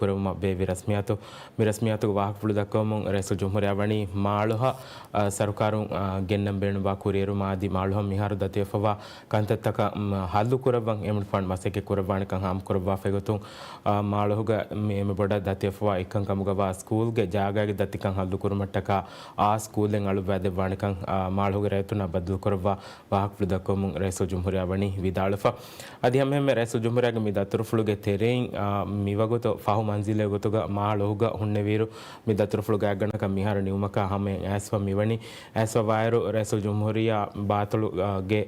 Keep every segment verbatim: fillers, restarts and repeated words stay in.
ކުރެވުމަށް ބޭއްވި ރަސްމިއްޔާތު. މި ރަސްމިއްޔާތުގެ ވާހަކަފުޅު ދައްކަވަމުން ރައީސުލްޖުމްހޫރިއްޔާ ވަނީ މާޅޮހަށް، އަ، ސަރުކާރުން، އަ، ގެންނަން ބޭނުންވާ ކުރިއެރުމާ އަދި މާޅޮހަށް މިހާރު ދަތިވެފަވާ ކަންތައްތަކަށް، މް، ހައްލު ކުރައްވަން އެމަނިކުފާނު މަސައްކަތް ކުރައްވާނެކަން ހާމަކުރައްވާފައި ގޮތުން، އަ، މާޅޮހުގަ މި އެންމެ ބޮޑަށް ދަތިވެފަވާ އެއްކަން ކަމުގަވާ ސްކޫލްގެ ޖާގާގެ ދަތިކަން ހައްލު ކުރުމަށްޓަކާ އާ ސްކޫލެއް އަޅުއްވާދެއްވާނެކަން، އަ، މާޅޮހުގެ ރައްޔިތުންނާ ބައްދަލުކުރައްވާ ވާހަކަފުޅު ދައްކަވަމުން ރައީސުލްޖުމްހޫރިއްޔާ ވަނީ ވިދާޅުވެފަ. އަދި ހަމައެހެންމެ ރައީސުލްޖުމްހޫރިއްޔާގެ މި ދަތުރުފުޅުގެ ތެރެއިން، އާ، މިވަގުތު ފަހު މަންޒިލެއް ގޮތުގަ މާޅޮހުގަ ހުންނެވިއިރު، މި ދަތުރުފުޅު ގާތްގަނޑަކަށް މިހާރު ނިމުމަކާ ހަމަޔަށް އައިސްފަ މިވަނީ. އައިސްފަ ވާއިރު ރައީސުލްޖުމްހޫރިއްޔާ ބާތޮޅު، އާ، ގެ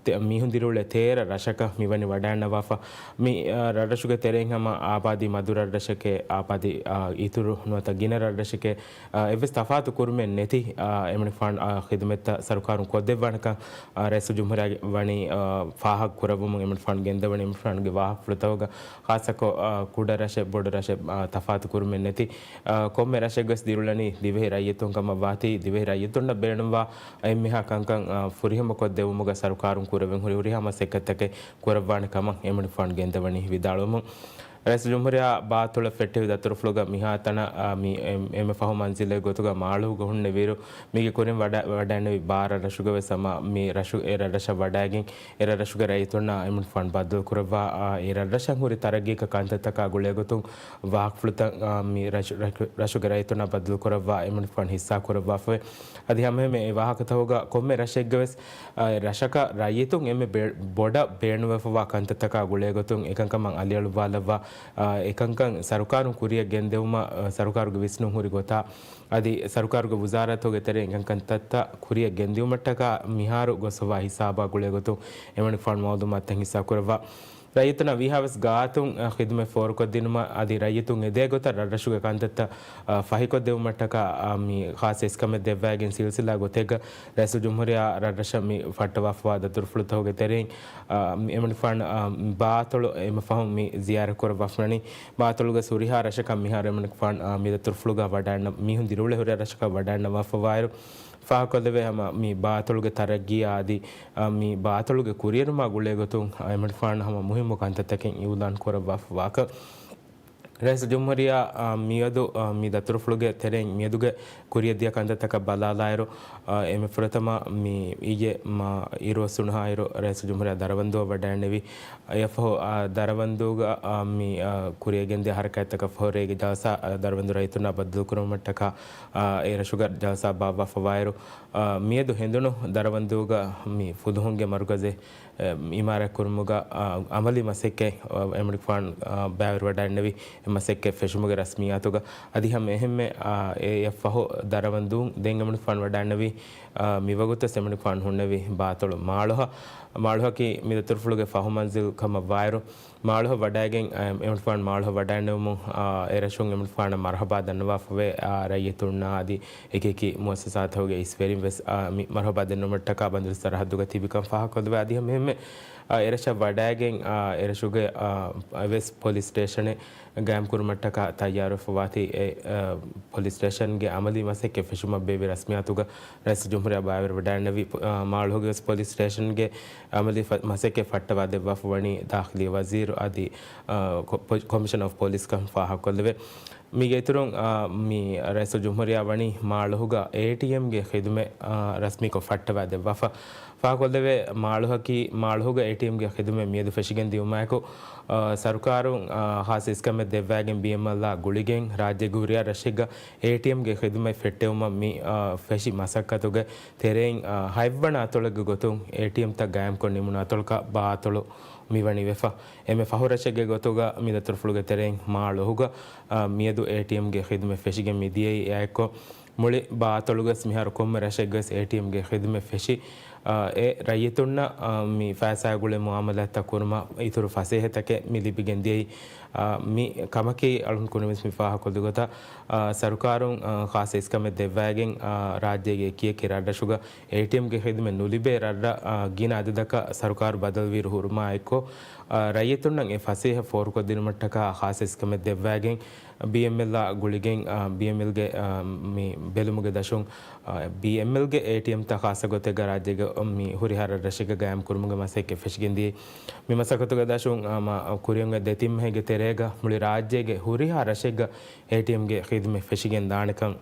ތެ-، މީހުން ދިރިއުޅޭ ތޭރަ ރަށަކަށް މިވަނީ ވަޑައިންނަވާފަ. މި، އާ، ރަށްރަށުގެ ތެރެއިން ހަމަ އާބާދީ މަދު ރަށްރަށެކޭ، އާބާދީ، އާ، އިތުރު ނުވަތަ ގިނަ ރަށްރަށެކޭ، އާ، އެއްވެސް ތަފާތު ކުރުމެއް ނެތި، އާ، އެމަނިކުފާނު، އާ، ޚިދުމަތްތައް ސަރުކާރުން ކޮށްދެއްވާނެކަން، އާ، ރައީސުލްޖުމްހޫރިއްޔާ ވަނީ، އާ، ފާހަގަ ކުރައްވަމުން އެމަނިކުފާނު ގެންދަވަނީ އެމަނިކުފާނުގެ ވާހަކަފުޅުތަކުގަ ޚާއްޞަކޮށް، އާ، ކުޑަ ރަށެއް، ބޮޑު ރަށެއް، އާ، ތަފާތު ކުރުމެއް ނެތި، އާ، ކޮންމެ ރަށެއްގަސް ދިރިއުޅެނީ ދިވެހި ރައްޔިތުން ކަމަށް ވާތީ، ދިވެހި ރައްޔިތުންނަށް ބޭނުންވާ އެންމެހާ ކަންކަން، އާ، ފުރިހަމަ ކޮށްދެވުމުގަ ސަރުކާރުން ކުރެވެން ހުރި ހުރިހާ މަސައްކަތްތަކެއް ކުރައްވާނެ ކަމަށް އެމަނިކުފާނު ގެންދަވަނީ ވިދާޅުވަމުން. ރައީސުލްޖުމްހޫރިއްޔާ ބާތޮޅަށް ފެއްޓެވި ދަތުރުފުޅުގަ މިހާތަނަށް، އާ، މި އެންމެ ފަހު މަންޒިލެއް ގޮތުގަ މާޅޮހުގަ ހުންނެވިއިރު، މީގެ ކުރިން ވަޑަ-، ވަޑައިންނެވި ބާރަ ރަށުގަވެސް ހަމަ މި ރަށު، އެ ރަށަށް ވަޑައިގެން، އެ ރަށުގެ ރައްޔިތުންނާ އެމަނިކުފާނު ބައްދަލުކުރައްވާ، އާ، އެ ރަށްރަށަށް ހުރި ތަރައްގީގެ ކަންތައްތަކާ ގުޅޭގޮތުން ވާހަކަފުޅުތައް، އާ، މި ރަށު-، ރަށު-، ރަށުގެ ރައްޔިތުންނާ ބައްދަލުކުރައްވާ އެމަނިކުފާނު ހިއްސާ ކުރައްވާފައި. އަދި ހަމައެހެންމެ އެ ވާހަކަތަކުގަ ކޮންމެ ރަށެއްގަވެސް އާ، ރަށަކަށް ރައްޔިތުން އެންމެ ބެ-، ބޮޑަށް ބޭނުންވެފަވާ ކަންތައްތަކާ ގުޅޭގޮތުން އެކަންކަމަށް އަލިއަޅުއްވާލައްވާ، އާ، އެކަންކަން ސަރުކާރުން ކުރިއަށް ގެންދެވުމަށް، އާ، ސަރުކާރުގެ ވިސްނުން ހުރި ގޮތާ، އަދި ސަރުކާރުގެ ވުޒާރާތުގެ ތެރެއިން އެކަންތައްތައް ކުރިއަށް ގެންދިއުމަށްޓަކާ މިހާރު ގޮސްފަވާ ހިސާބާ ގުޅޭގޮތުން އެމަނިކުފާނު މައުލޫމާތުތައް ހިއްސާކުރައްވާ. ރައްޔިތުންނަށް ވީހާވެސް ގާތުން، އަ، ޚިދުމަތް ފޯރުކޮށްދިނުމަށް އަދި ރައްޔިތުން އެދޭ ގޮތަށް ރަށްރަށުގެ ކަންތައްތައް، އަ، ފަހިކޮށްދެވުމަށްޓަކާ، އަ، މި ޚާއްޞަ އިސްކަމެއް ދެއްވައިގެން ސިލްސިލާ ގޮތެއްގަ ރައީސުލްޖުމްހޫރިއްޔާ ރަށްރަށަށް މި ފައްޓަވާފަވާ ދަތުރުފުޅުތަކުގެ ތެރެއިން، އަ، މި އެމަނިކުފާނު، އަ، ބާތޮޅު އެންމެ ފަހުން މި ޒިޔާރަތް ކުރައްވާފަވަނީ. ބާތޮޅުގެ ހުރިހާ ރަށަކަށް މިހާރު އެމަނިކުފާނު، އަ، މި ދަތުރުފުޅުގަ ވަޑައިންނަ-، މީހުން ދިރިއުޅޭ ހުރިހާ ރަށަކަށް ވަޑައިންނަވާފަވާއިރު، ފާހަގަކޮށްލެވޭ ހަމަ މި ބާތޮޅުގެ ތަރައްގީއާ އަދި، އަ، މި ބާތޮޅުގެ ކުރިއެރުމާ ގުޅޭގޮތުން، އަ، އެމަނިކުފާނު ހަމަ މުހިއްމު ކަންތައްތަކެއް އިއުލާން ކުރައްވާފަވާކަން ރައީސުލްޖުމްހޫރިއްޔާ، އަ، މިއަދު، އަ، މި ދަތުރުފުޅުގެ ތެރެއިން މިއަދުގެ ކުރިއަށްދިޔަ ކަންތައްތަކަށް ބަލާލާއިރު، އަ، އެންމެ ފުރަތަމަ މި އިއްޔެ މާ އިރުއޮއްސުނުހާއިރު ރައީސުލްޖުމްހޫރިއްޔާ ދަރަވަންދުއަށް ވަޑައިންނެވި. އެއަށްފަހު، އަ، ދަރަވަންދޫގަ، އަ، މި، އަ، ކުރިއަށްގެންދިޔަ ހަރަކާތްތަކަށްފަހު ރޭގެ ޖަލްސާ، އަ، ދަރަވަންދޫ ރައްޔިތުންނާ ބައްދަލުކުރުމަށްޓަކާ، އާ، އެ ރަށުގަ ޖަލްސާ ބާއްވާފަވާއިރު، އާ، މިއަދު ހެނދުނު ދަރަވަންދޫގަ މި ފުލުހުންގެ މަރުކަޒެއް، އެ، އިމާރާތްކުރުމުގަ، އާ، އަމަލީ މަސައްކަތް، އާ، އެމަނިކުފާނު، އާ، ބައިވެރިވަޑައިންނެވި. އެ މަސައްކަތް ފެށުމުގެ ރަސްމިއްޔާތުގަ އަދި ހަމަ އެހެންމެ، އާ، އެއަށްފަހު ދަރަވަންދޫން ދެން އެމަނިކުފާނު ވަޑައިންނެވި، އާ، މިވަގުތު އެމަނިކުފާނު ހުންނެވި ބާތޮޅު މާޅޮހަށް. މާޅޮހަކީ މި ދަތުރުފުޅުގެ ފަހު މަންޒިލް ކަމަށް ވާއިރު، މާޅޮހަށް ވަޑައިގެން، އެ، އެމަނިކުފާނު މާޅޮހަށް ވަޑައިނެވުމުން، އާ، އެރަށުން އެމަނިކުފާނަށް މަރުހަބާ ދަންނަވާފަވޭ، އާ، ރައްޔިތުންނާ އަދި އެކިއެކި މުއައްސަސާތަކުގެ އިސްވެރިން ވެސް، އާ، މި މަރުހަބާ ދެންނެވުމަށްޓަކާ ބަނދުރު ސަރަހައްދުގަ ތިބިކަން ފާހަގަކޮށްލެވޭ. އަދި ހަމައެހެންމެ، އާ، އެރަށަށް ވަޑައިގެން، އާ، އެރަށުގެ، އާ، އެވެސް ޕޮލިސް ސްޓޭޝަނެއް ގާއިމްކުރުމަށްޓަކާ ތައްޔާރުވެފަވާތީ، އެ، އާ، ޕޮލިސް ސްޓޭޝަންގެ އަމަލީ މަސައްކަތް ފެށުމަށް ބޭއްވި ރަސްމިއްޔާތުގަ ރައީސުލްޖުމްހޫރިއްޔާ ބައިވެރިވަޑައިންނެވި. އާ، މާޅޮހުގެ ވެސް ޕޮލިސް ސްޓޭޝަންގެ އަމަލީ ފަ-، މަސައްކަތް ފައްޓަވާ ދެއްވާފަ ވަނީ ދާޚިލީ ވަޒީރު އަދި، އާ، ކޮ-، ޕޮ-، ކޮމިޝަނަރ އޮފް ޕޮލިސް ކަން ފާހަގަކޮށްލެވޭ. މީގެ އިތުރުން، އާ، މި ރައީސުލްޖުމްހޫރިއްޔާ ވަނީ މާޅޮހުގަ އޭޓީއެމްގެ ޚިދުމަތް، އާ، ރަސްމީކޮށް ފައްޓަވާ ދެއްވާފަ. ފާހަގަކޮށްލެވޭ، މާޅޮހަކީ، މާޅޮހުގަ އޭޓީއެމްގެ ޚިދުމަތް މިއަދު ފެށިގެން ދިއުމާއެކު، އާ، ސަރުކާރުން، އާ، ޚާއްޞަ އިސްކަމެއް ދެއްވައިގެން ބީއެމްއެލްއާ ގުޅިގެން ރާއްޖޭގެ ހުރިހާ ރަށެއްގަ އޭޓީއެމްގެ ޚިދުމަތް ފެއްޓެވުމަށް މި، އާ، ފެށި މަސައްކަތުގެ ތެރެއިން، އާ، ހަތްވަނަ އަތޮޅެއްގެ ގޮތުން އޭޓީއެމްތައް ގާއިމްކޮށް ނިމުނު އަތޮޅަކަށް ބާއަތޮޅު މިވަނީ ވެފަ. އެންމެ ފަހު ރަށެއްގެ ގޮތުގަ މި ދަތުރުފުޅުގެ ތެރެއިން މާޅޮހުގަ، އާ، މިއަދު އޭޓީއެމްގެ ޚިދުމަތް ފެށިގެން މިދިޔައީ. އެއާއެއްކޮށް، މުޅި ބާއަތޮޅުގަސް މިހާރު ކޮންމެ ރަށެއްގަސް އޭޓީއެމްގެ ޚިދުމަތް ފެށި، އާ، އެ ރައްޔިތުންނަށް، އާ، މި ފައިސާގުޅޭ މުއާމަލާތްތައް ކުރުމަށް އިތުރު ފަސޭހަތަކެއް މި ލިބިގެން ދިޔައީ. އާ، މި ކަމަކީ އަޅުން ކުރިންވެސް މި ފާހަގަކޮށްލި ގޮތަށް، އާ، ސަރުކާރުން، އާ، ޚާއްޞަ އިސްކަމެއް ދެއްވައިގެން، އާ، ރާއްޖޭގެ އެކިއެކި ރަށްރަށުގަ އޭޓީއެމްގެ ޚިދުމަތް ނުލިބޭ ރަށްރަށް، އާ، ގިނަ އަދަދަކަށް ސަރުކާރު ބަދަލުވިއިރު ހުރުމާ އެއްކޮށް، އާ، ރައްޔިތުންނަށް އެ ފަސޭހަ ފޯރުކޮށްދިނުމަށްޓަކާ ޚާއްޞަ އިސްކަމެއް ދެއްވައިގެން، ބީއެމްއެލްއާ ގުޅިގެން، އާ، ބީއެމްއެލްގެ، އާ، މި ބެލުމުގެ ދަށުން، އާ، ބީއެމްއެލްގެ އޭޓީއެމްތައް ޚާއްޞަ ގޮތެއްގަ ރާއްޖޭގެ މި ހުރިހާ ރަށްރަށެއްގަ ގާއިމް ކުރުމުގެ މަސައްކަތް ފެށިގެން ދިޔައީ. މި މަސައްކަތުގަ ދަށުން ހަމަ ކުރިއަށް އޮތް ދެތިން މަހެއްގެ ތެރޭގަ މުޅި ރާއްޖޭގެ ހުރިހާ ރަށެއްގަ އޭޓީއެމްގެ ޚިދުމަތް ފެށިގެން ދާނެކަން،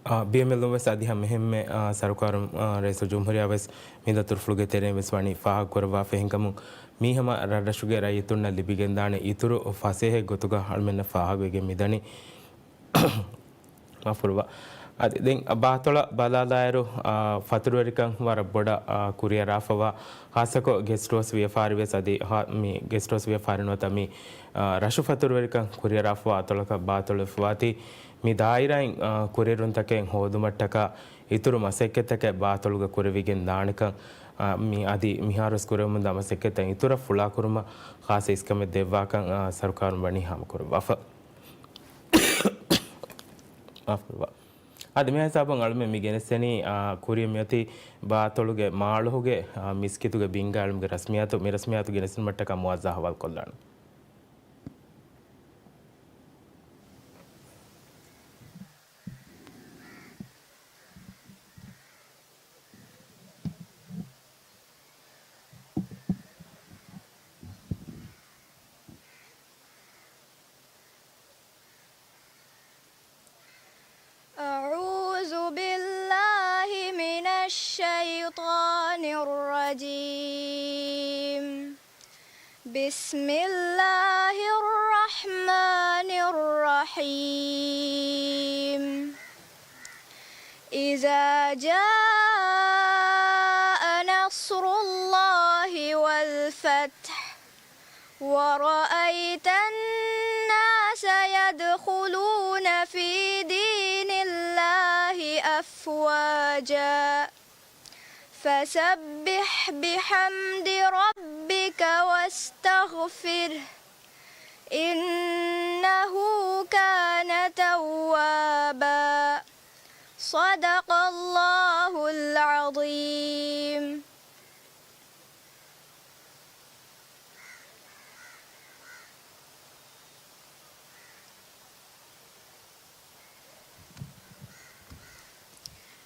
އާ، ބިޔަމެއްލުން ވެސް އަދި ހަމަ އެހެންމެ، އާ، ސަރުކާރުން، އާ، ރައީސުލްޖުމްހޫރިއްޔާ ވެސް މި ދަތުރުފުޅުގެ ތެރެއިން ވެސް ވަނީ ފާހަގަކުރައްވާފަ. އެހެންކަމުން މީ ހަމަ ރަށްރަށުގެ ރައްޔިތުންނަށް ލިބިގެންދާނެ އިތުރު ފަސޭހަ ގޮތުގަ އަޅުމެންނަށް ފާހަގަވެގެން މިދަނީ. މަފުރުވާ. އަދި ދެން ބާތޮޅަށް ބަލާލާއިރު، އާ، ފަތުރުވެރިކަން ވަރަށް ބޮޑަށް، އާ، ކުރިއަރާފަވާ، ޚާއްޞަކޮށް ގެސްޓް ހައުސް ވިޔަފާރި ވެސް އަދި ހާ-، މި ގެސްޓް ހައުސް ވިޔަފާރި ނުވަތަ މި، އާ، ރަށު ފަތުރުވެރިކަން ކުރިއަރާފަވާ އަތޮޅަކަށް ބާތޮޅުވެފަވާތީ، މި ދާއިރާއިން، އާ، ކުރިއެރުންތަކެއް ހޯދުމަށްޓަކާ އިތުރު މަސައްކަތްތަކެއް ބާތޮޅުގަ ކުރެވިގެން ދާނެކަން، އާ، މި އަދި މިހާރުވެސް ކުރެވެމުންދާ މަސައްކަތްތައް އިތުރަށް ފުޅާކުރުމަށް ޚާއްޞަ އިސްކަމެއް ދެއްވާކަން، އާ، ސަރުކާރުން ވަނީ ހާމަކުރައްވާފަ. މާފުކުރުވާ. އަދި މި ހިސާބުން އަޅުމެން މި ގެނެސްދެނީ، އާ، ކުރިއަށް މިއޮތީ ބާތޮޅުގެ މާޅޮހުގެ، އާ، މިސްކިތުގެ ބިންގާ އެޅުމުގެ ރަސްމިއްޔާތު. މި ރަސްމިއްޔާތު ގެނެސުން މައްޓަކާ މުއައްޒާ ހަވާލުކޮށްލާނަން. أعوذ بالله من الشيطان الرجيم. بسم الله الرحمن الرحيم. إذا جاء نصر الله والفتح ورأيت الناس يدخلون في دين الله أفواجا فسبح بحمد ربك واستغفره إنه كان توابا. صدق الله العظيم.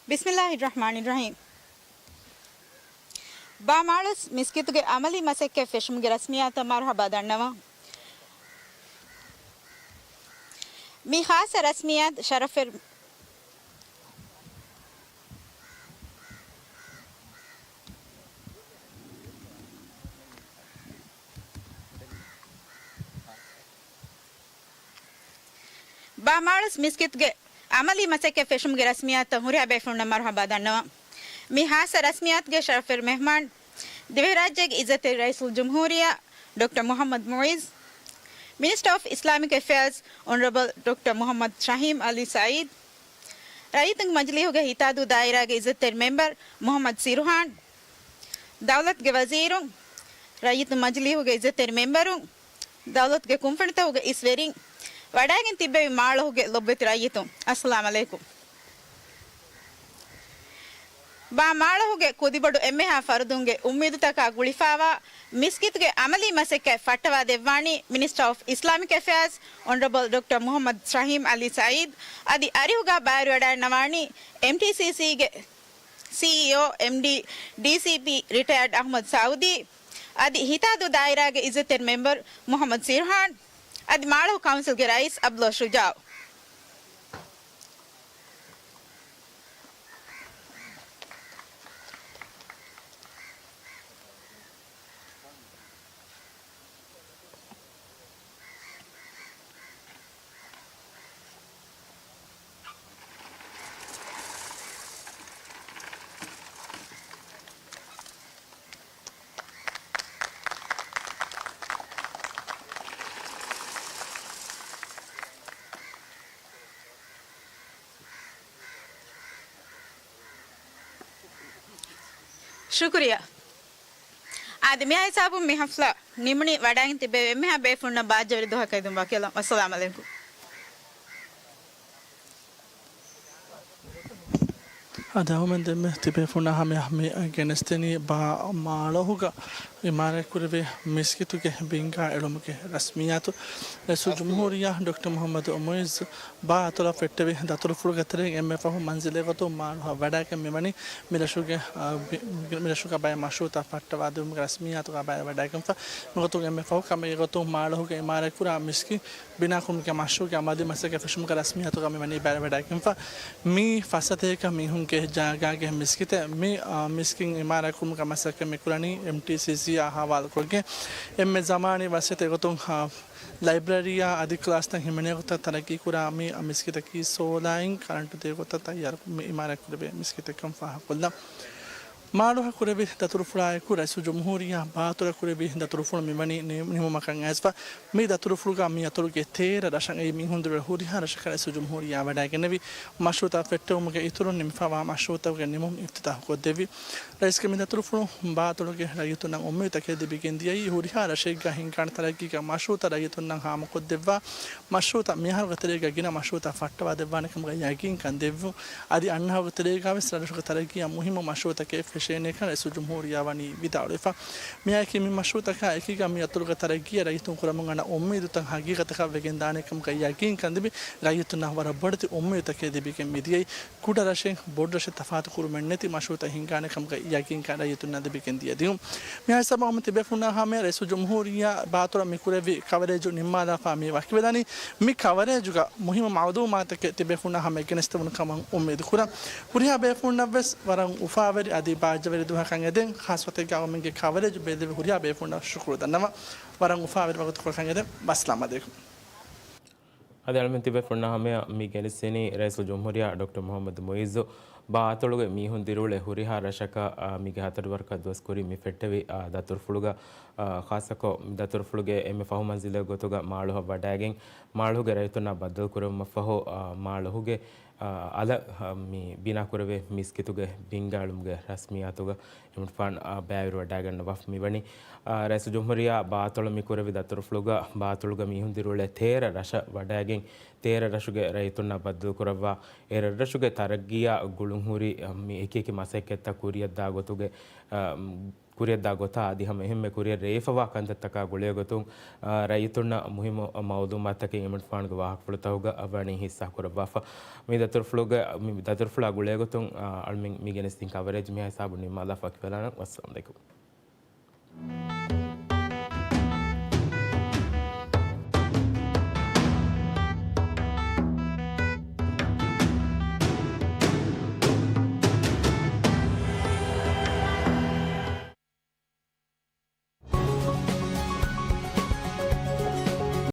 بسم الله الرحمن الرحيم. ބާމާޅޮސް މިސްކިތުގެ އަމަލީ މަސައްކަތް ފެށުމުގެ ރަސްމިއްޔާތަށް މަރުޙަބާ ދަންނަވަން. މި ޚާއްޞަ ރަސްމިއްޔާތު ޝަރަފެއް ބާމާޅޮސް މިސްކިތުގެ އަމަލީ މަސައްކަތް ފެށުމުގެ ރަސްމިއްޔާތަށް ހުރިހާ ބޭފުޅުންނަށް މަރުޙަބާ ދަންނަވަން. މި ޚާއްޞަ ރަސްމިއްޔާތުގެ ޝަރަފުވެރި މެހްމާން، ދިވެހިރާއްޖޭގެ އިއްޒަތްތެރި ރައީސުލްޖުމްހޫރިއްޔާ ޑޮކްޓަރ މުޙައްމަދު މުޢިއްޒު، މިނިސްޓަރ އޮފް އިސްލާމިކް އެފެއާޒް އޮނަރަބަލް ޑޮކްޓަރ މުޙައްމަދު ޝަހީމް ޢަލީ ސަޢީދު، ރައްޔިތުންގެ މަޖިލީހުގެ ހިތާދޫ ދާއިރާގެ އިއްޒަތްތެރި މެމްބަރު މުޙައްމަދު ސިރުހާން، ދައުލަތުގެ ވަޒީރުން، ރައްޔިތުން މަޖިލީހުގެ އިއްޒަތްތެރި މެމްބަރުން، ދައުލަތުގެ ކުންފުނިތަކުގެ އިސްވެރިން، ވަޑައިގެން ތިއްބެވި މާޅޮހުގެ ލޮބުވެތި ރައްޔިތުން، އައްސަލާމް ޢަލައިކުމް. ބާ މާޅޮހުގެ ކުދިބޮޑު އެންމެހާ ފަރުދުންގެ އުއްމީދުތަކާ ގުޅިފާވާ މިސްކިތުގެ އަމަލީ މަސައްކަތް ފައްޓަވާ ދެއްވާނީ މިނިސްޓަރ އޮފް އިސްލާމިކް އެފެއާޒް އޮނަރަބަލް ޑޮކްޓަރ މުޙައްމަދު ޝަހީމް ޢަލީ ސަޢީދު، އަދި އަރިހުގާ ބައިވެރިވަޑައިންނަވާނީ އެމްޓީސީސީގެ ސީއީއޯ، އެމްޑީ، ޑީސީޕީ ރިޓަޔާޑް އަޙްމަދު ސަޢޫދީ، އަދި ހިތާދޫ ދާއިރާގެ އިއްޒަތްތެރި މެމްބަރު މުޙައްމަދު ސިރުހާން، އަދި މާޅޮހު ކައުންސިލްގެ ރައީސް ޢަބްދުﷲ ޝުޖާޢު. ޝުކުރިއްޔާ. އާދެ، މިހާ ހިސާބުން މި ޙަފްލާ ނިމުނީ. ވަޑައިގެން ތިބޭ އެންމެހާ ބޭފުޅުންނަށް ބާއްޖަވެރި ދުވަހަކަށް އެދުން ވަކިވެލަން. އައްސަލާމް ޢަލައިކުމް. އަދި އަހުމެން ދެންމެ ތިބޭފުޅުންނާ ހަމަޔަށް މި ގެނެސްދެނީ ބާ މާޅޮހުގަ އިމާރާތްކުރެވޭ މިސްކިތުގެ ބިންގާ އެޅުމުގެ ރަސްމިއްޔާތު ރައީސުލްޖުމްހޫރިއްޔާ ޑޮކްޓަރ މުޙައްމަދު މުޢިއްޒު ބާ އަތޮޅަށް ފެއްޓެވި ދަތުރުފުޅުގެ ތެރެއިން އެންމެ ފަހު މަންޒިލެއް ގޮތުން މާޅޮހަށް ވަޑައިގެން މިވަނީ މިރަށުގެ، އާ، ބި-، މިރަށުގަ ބައެއް މަޝްރޫޢުތައް ފައްޓަވާދިނުމުގެ ރަސްމިއްޔާތުގަ ބައިވެވަޑައިގެންފަ. މިގޮތުން އެންމެ ފަހު ކަމެއް ގޮތުން މާޅޮހުގެ އިމާރާތްކުރާ މިސްކިތް ބިނާކުރުމުގެ މަޝްރޫޢުގެ އަމަލީ މަސައްކަތް ފެށުމުގެ ރަސްމިއްޔާތުގަ މިވަނީ ބައިވެވަޑައިގެންފަ. މި ފައްސަތޭކަ މީހުންގެ ޖާގާގެ މިސްކިތެއް މި، އާ، މިސްކިތް އިމާރާތްކުރުމުގެ މަސައްކަތް މި ކުރަނީ އެމްޓީސީސީއާ ހަވާލުކޮށްގެން. އެންމެ ޒަމާނީ ވަސިއްޔަތެއް ގޮތުން، އާ، ލައިބްރަރީއާ އަދި ކްލާސްތައް ހިމެނޭ ގޮތަށް ތަރައްގީކުރާ މި މިސްކިތަކީ ސޯލާއިން ކަރަންޓު ދޭ ގޮތަށް ތައްޔާރު މި އިމާރާތްކުރެވޭ މިސްކިތެއްކަން ފާހަގަކޮށްލަން. މާޅޮހަށް ކުރެވި ދަތުރުފުޅާއެކު ރައީސުލްޖުމްހޫރިއްޔާ ބާއަތޮޅަށް ކުރެވި ދަތުރުފުޅު މިވަނީ ނި-، ނިމުމަކަށް އައިސްފަ. މި ދަތުރުފުޅުގަ މި އަތޮޅުގެ ތޭރަ ރަށަށް އެއީ މީހުން ދިރިއުޅޭ ހުރިހާ ރަށަކަށް ރައީސުލްޖުމްހޫރިއްޔާ ވަޑައިގެންނެވި. މަޝްރޫޢުތައް ފެއްޓެވުމުގެ އިތުރުން ނިމިފަވާ މަޝްރޫޢުތަކުގެ ނިމުން އިފްތިތާޙުކޮށްދެއްވި. ރައީސްގެ މި ދަތުރުފުޅު ބާއަތޮޅުގެ ރައްޔިތުންނަށް އުއްމީދުތަކެއް ލިބިގެންދިޔައީ ހުރިހާ ރަށެއްގަ ހިންގާނެ ތަރައްގީގެ މަޝްރޫޢުތައް ރައްޔިތުންނަށް ހާމަކޮށްދެއްވާ، މަޝްރޫޢުތައް މިއަހަރުގެ ތެރޭގަ ގިނަ މަޝްރޫޢުތައް ފައްޓަވާދެއްވާނެ ކަމުގައި ޔަގީންކަން ދެއްވުން. އަދި އަންނަ އަހަރުގެ ތެރޭގަވެސް ރަށުގެ ތަރައްގީއަށް މުހިއްމު މަޝްރޫޢުތަކެއް ފެށޭނެކަން ރައީސުލްޖުމްހޫރިއްޔާ ވަނީ ވިދާޅުވެފަ. މިއާއެކީ މި މަޝްރޫޢުތަކާ އެކީގަ މި އަތޮޅުގެ ތަރައްގީއަށް ރައްޔިތުން ކުރަމުން އަންނަ އުއްމީދުތައް ހަގީގަތަކަށް ވެގެން ދާނެ ކަމުގައި ޔަގީންކަން ލިބި، ރައްޔިތުންނަށް ވަރަށް ބޮޑެތި އުއްމީދުތަކެއް ލިބިގެން މިދިޔައީ. ކުޑަ ރަށެއް، ބޮޑު ރަށެއް ތަފާތު ކުރުމެއް ނެތި މަޝްރޫޢުތައް ހިންގާނެ ކަމުގައި ޔަގީންކަން ރައްޔިތުންނަށް ލިބިގެން ދިޔަ ދިއުން. މިހާ ހިސާބަށް އަޅުމެން ތިބޭފުޅުންނާ ހަމަޔަށް ރައީސުލްޖުމްހޫރިއްޔާ ބާއަތޮޅަށް މި ކުރެއްވި ކަވަރޭޖު ނިންމާލާފަ މި ވަކިވެލަނީ. މި ކަވަރޭޖުގަ މުހިއްމު މައުލޫމާތުތަކެއް ތިބޭފުޅުންނާ ހަމަޔަށް ގެނެސްދެވުނު ކަމަށް އުއްމީދު ކުރަން. ހުރިހާ ބޭފުޅުންނަށްވެސް ވަރަށް އުފާވެރި އަދި ބާއްޖަވެރި ދުވަހަކަށް އެދެން، ޚާއްޞަ ވަގުތެއްގަ އަޅުމެންގެ ކަވަރޭޖު ބެއްލެވި ހުރިހާ ބޭފުޅުންނަށް ޝުކުރު ދަންނަވަން. ވަރަށް އުފާވެރި ވަގުތުކޮޅަކަށް އެދެން. ވައްސަލާމް އަލައިކުމް. އަދި އަޅުމެން ތިބޭފުޅުންނާ ހަމަޔަށް މި ގެނެސްދިނީ ރައީސުލްޖުމްހޫރިއްޔާ ޑޮކްޓަރ މުޙައްމަދު މުޢިއްޒު ބާއަތޮޅުގެ މީހުން ދިރިއުޅޭ ހުރިހާ ރަށަކަށް، އާ، މީގެ ހަތަރު ވަރަކަށް ދުވަސް ކުރިން މި ފެއްޓެވި، އާ، ދަތުރުފުޅުގަ، އާ، ޚާއްޞަކޮށް ދަތުރުފުޅުގެ އެންމެ ފަހު މަންޒިލެއް ގޮތުގަ މާޅޮހަށް ވަޑައިގެން، މާޅޮހުގެ ރައްޔިތުންނާ ބައްދަލު ކުރެވުމަށްފަހު، އާ، މާޅޮހުގެ، އާ، އަލަށް، އާ، މި ބިނާކުރެވޭ މިސްކިތުގެ ބިންގާ އެޅުމުގެ ރަސްމިއްޔާތުގަ އިމްރާން، އާ، ބައިވެރިވަޑައިގަންނަވާފަ މިވަނީ. އާ، ރައީސުލްޖުމްހޫރިއްޔާ ބާއަތޮޅަށް މި ކުރެއްވި ދަތުރުފުޅުގަ ބާއަތޮޅުގަ މީހުން ދިރިއުޅޭ ތޭރަ ރަށަށް ވަޑައިގެން، ތޭރަ ރަށުގެ ރައްޔިތުންނާ ބައްދަލުކުރައްވާ، އެ ރަށްރަށުގެ ތަރައްގީއާ ގުޅުންހުރި، އަ، މި އެކިއެކި މަސައްކަތްތައް ކުރިއަށްދާ ގޮތުގެ، އަ، ކުރިއަށްދާ ގޮތާ އަދި ހަމަ އެހެންމެ ކުރިއަށް ރޭވިފަވާ ކަންތައްތަކާ ގުޅޭގޮތުން، އަ، ރައްޔިތުންނަށް މުހިއްމު މައުލޫމާތުތަކެއް އިމްރާންގެ ވާހަކަފުޅުތަކުގަ ވަނީ ހިއްސާކުރައްވާފަ. މި ދަތުރުފުޅުގެ، މި ދަތުރުފުޅާ ގުޅޭގޮތުން، އަ، އަޅުމެން މި ގެނެސްދިން ކަވަރޭޖް މިހާ ހިސާބުން ނިންމާލާފަ ވަކިވެލާނަން. ވައްސަލާމް އަލައިކުމް.